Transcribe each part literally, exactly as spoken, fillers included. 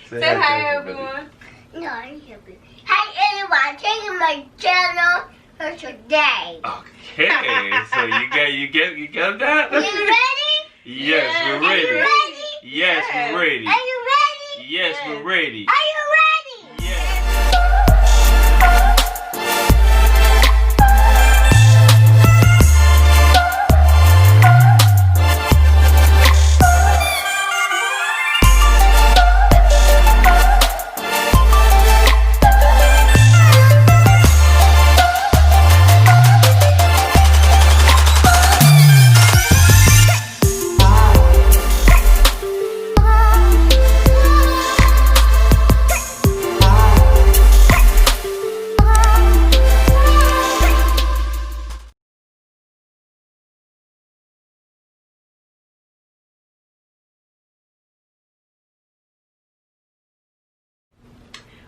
Say hi, everybody. No, I'm happy. Hi, everyone. Check out my channel for today. Okay, so you got, you get, you got that? You ready? Yes, we're ready. Are you ready? Yes, we're ready. Are you ready? Yes, we're ready. Are you ready? Yes.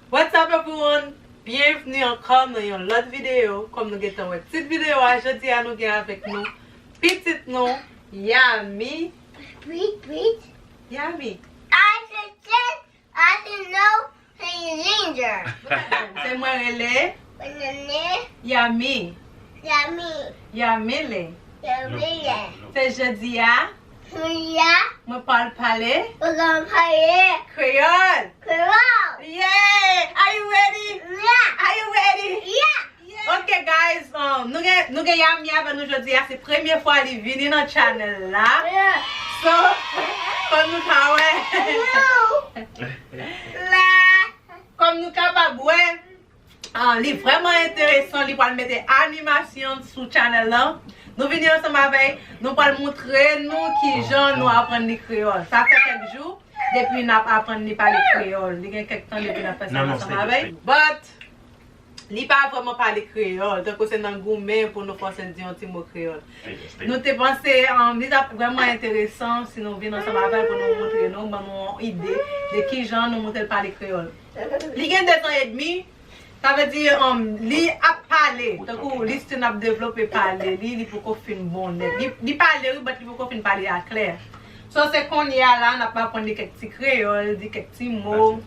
What's up everyone? Byenvni ankò nan yon lòt videyo. Kòm nou gentan wè tit videyo a, jodi a nou gen avèk nou pitit nou, Yami. Wait, wait. Yami. I just said I didn't know. Hey, Ginger. Se mwen rele. Mwen rele. Yami. Yami. Yamile. Yamile. Se jodi a. Jodi a. Mwen pral pale. Mwen pral pale. Kreyòl. Kreyòl. Yeah! Are you ready? Yeah. Are you ready? Yeah. Ok, guys, um, nou gen, nou gen Yami avè nou jodi a. Se premye fwa li vini nan channel la. Yeah. So, kòm nou ka wè. Hello. La. Kòm nou kapab wè, ah, li vrèman enteresan, li pral mete animasyon sou channel lan. Nou vini ansanm avè l, nou pral montre nou kijan nou aprann li kreyòl. Sa fè kèk jou depi n ap aprann li pale kreyòl. Li gen kèk tan depi n ap fè sa ansanm avè l. But, li pa vrèman pale kreyòl, tankou se nan goumen pou nou fòse l di yon ti mo kreyòl. Nou te panse, um, li t ap vrèman enteresan si nou vin ansanm avè l pou nou montre nou, ban nou yon ide de kijan nou montre l pale kreyòl. Li gen de zan edmi, sa vle di, um, li ap pale, tankou li still ap devlope pale li, li poko fin bon nèt. Li, li pale wi, but li poko fin pale aklè. So, se kounye a la, n ap aprann li kèk ti kreyòl, di kèk ti mo,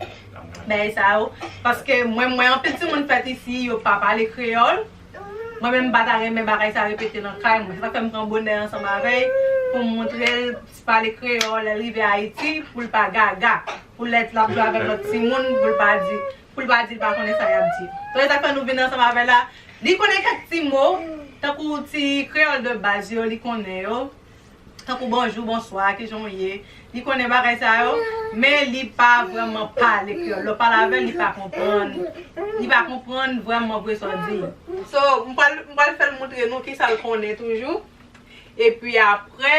bagay sa yo. Paske mwen, mwen, anpil timoun fèt isi, yo pa pale kreyòl. Mwen menm, m pa ta renmen bagay sa repete nan kay mwen. Se sa k fè m pran bonè ansanm avè l pou m montre l pale kreyòl, lè l rive Ayiti, pou l pa gaga. Pou lè l ap jwe avèk lòt timoun, pou l pa di, pou l pa di l pa konnen sa y ap di. So, se sa k fè nou vin ansanm avè l la. Li konnen kèk ti mo, tankou ti kreyòl de baz yo, li konnen yo. Tankou bonjou, bonswa, kijan w ye? Li konnen bagay sa yo, men li pa vrèman pale kreyòl. Lè w pale avè l, li pa konprann. Li pa konprann vrèman vre sa w di. So, m pral, m pral fè l montre nou kisa l konnen toujou. Epi apre,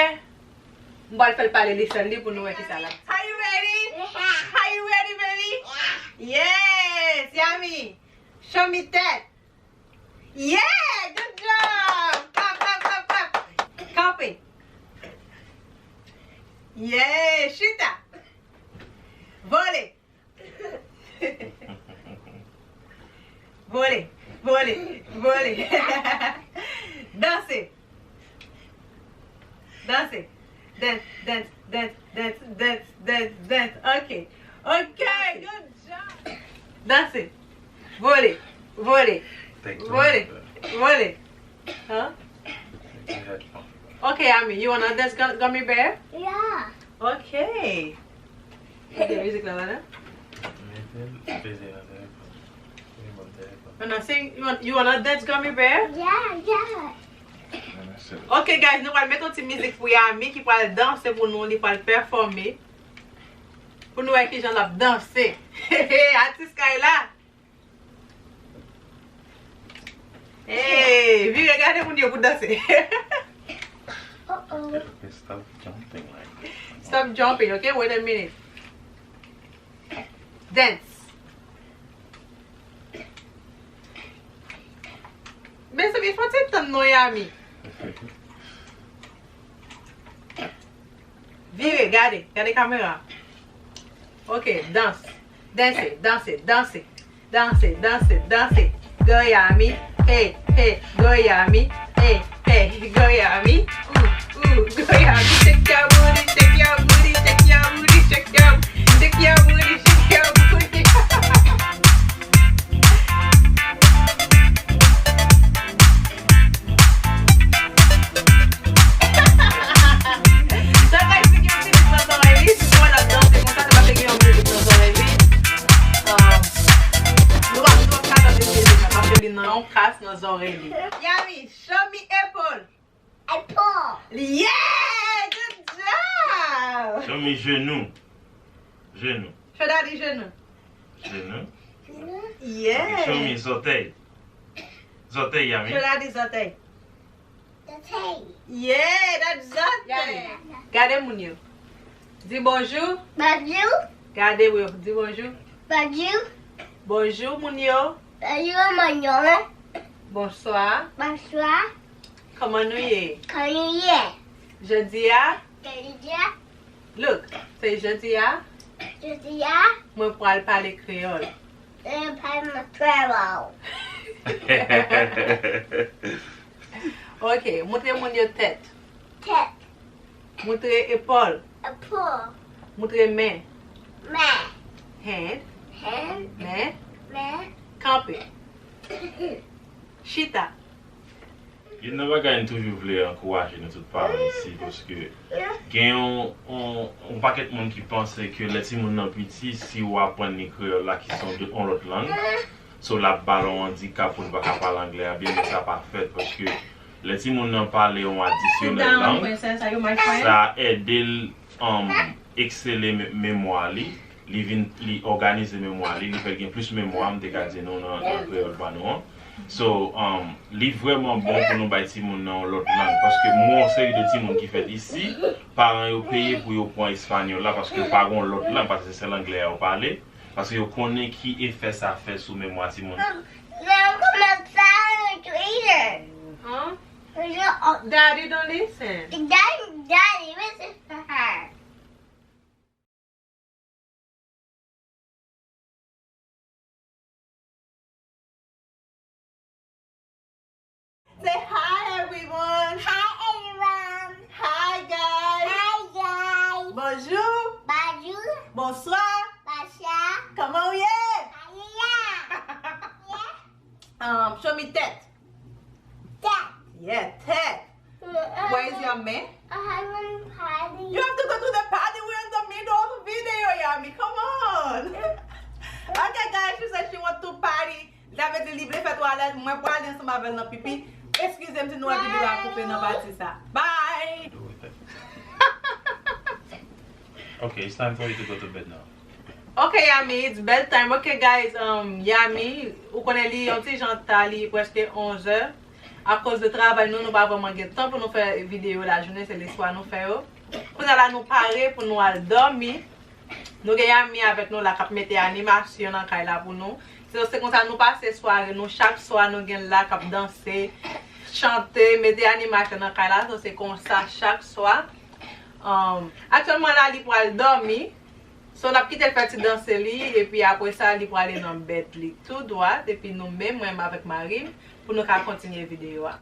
m pral fè l pale listen li pou nou wè kisa l ap. Are you ready? Are you ready, baby? Yes, Yami. Show me that. Yeah, good job. Clap, clap, clap, clap. Kanpe. Yeah, chita. Vole. Vole, vole, vole. Danse. Danse. Dance, dance, dance, dance, dance, dance, dance. Ok. Ok, good job. Danse. Vole, vole. Vole, vole. Huh? Ok, Yami, you wanna dance gu- gummy bear? Yeah. Ok. Kite mizik la ladan. Mete l peze nan telefòn. Li ban m telefòn. Wanna sing? You want, you wanna dance, Gummy Bear? Yeah, yeah. Ok, guys, nou pral mete yon ti mizik pou Yami ki pral danse pou nou, li pral pèfòme. Pou nou wè kijan l ap danse. Atis kay la. Hey, vire gade moun yo pou danse. Uh-oh. Stop jumping like this. Stop jumping, ok? Wait a minute. Dance. Mezanmi, fò ti tann non, Yami. Vire, gade, gade kamera. Ok, danse. Danse, danse, danse. Danse, danse, danse. Go Yami, hey, hey, go Yami, hey, hey, go Yami. Ooh, ooh, go Yami. Shake your booty, shake your booty, shake your booty, shake your, shake your booty, shake your Zòrèy li. Yami, show me epòl. Epòl. Yeah! Good job! Show me jenou. Jenou. Show daddy jenou. Jenou. Yeah. Ok, show me zòtèy. Zòtèy, Yami. Show daddy zòtèy. Zòtèy. Yeah, that's zòtèy. Yeah. Gade moun yo. Di bonjou. Bonjou. Gade yo, di bonjou. Bonjou. Bonjou moun yo. Bonjou moun yo. Bonswa. Bonswa. Kòman nou ye? Kòman nou ye? Jodi a. Jodi a. Look, se jodi a. Jodi a. Mwen pral pale kreyòl. Mwen pral pale kreyòl. Ok, montre moun yo tèt. Tèt. Montre epòl. Epòl. Montre men. Men. Hand. Hand. Men. Men. Kanpe. Chita. Youn nan bagay m toujou vle ankouraje nou tout paran isi, paske gen yon, yon, yon pakèt moun ki panse ke lè timoun nan piti, si w aprann li kreyòl la, ki se yon de, yon lòt lang, so l ap ba l yon andikap pou l pa ka pale anglè a byen, men sa pa fèt, paske lè timoun nan pale yon adisyonèl lang, sa ede l, um, eksele me-, memwa li, li vin, li òganize memwa li, li fè l gen plis memwa, m te ka di nou nan, nan kreyòl pa nou an. So, um, li vrèman bon pou nou bay timoun nan yon lòt lang, paske m wè yon seri de timoun ki fèt isi, paran yo peye pou yo pran espanyòl la, paske yo pa gen yon lòt lang, paske se sèl anglè a yo pale, paske yo konnen ki efè sa fè sou memwa timoun. Mom, come outside later. Huh? Daddy don't listen. Daddy, Daddy, listen to her. Say hi, everyone. Hi, everyone. Hi, guys. Hi, guys. Bonjou. Bonjou. Bonswa. Bonswa. Kòman w ye? Kòman w ye? Yeah. Um, show me tèt. Tèt. Yeah, tèt. Where is your men? You have to go to the party. We're in the middle of the video, Yami. Come on. Okay, guys, she said she want to party. Sa vle di li vle fè twalèt. Mwen pwale ansanm avè l nan pipi. Eskize m si nou wè videyo a koupe nan pati sa. Bye. Okay, it's time for you to go to bed now. Ok, Yami, it's bedtime. Ok, guys, um, Yami, ou konnen li yon ti jan ta, li prèske onzè. Akoz de travay nou, nou pa vrèman gen tan pou nou fè videyo lajounen, se leswa nou fè yo. Kounye a la, nou pare pou nou al dòmi. Nou gen Yami avèk nou la k ap mete animasyon nan kay la pou nou. Se, se konsa nou pase sware nou. Chak swa, nou gen l la k ap danse, chante, mete animasyon nan kay la. So, se konsa chak swa. Um, aktyèlman la, li pral dòmi. So, n ap kite l fè ti danse li, epi apre sa, li prale nan bèd li tou dwat, epi nou menm, mwen menm avèk mari m, pou nou ka kontinye videyo a.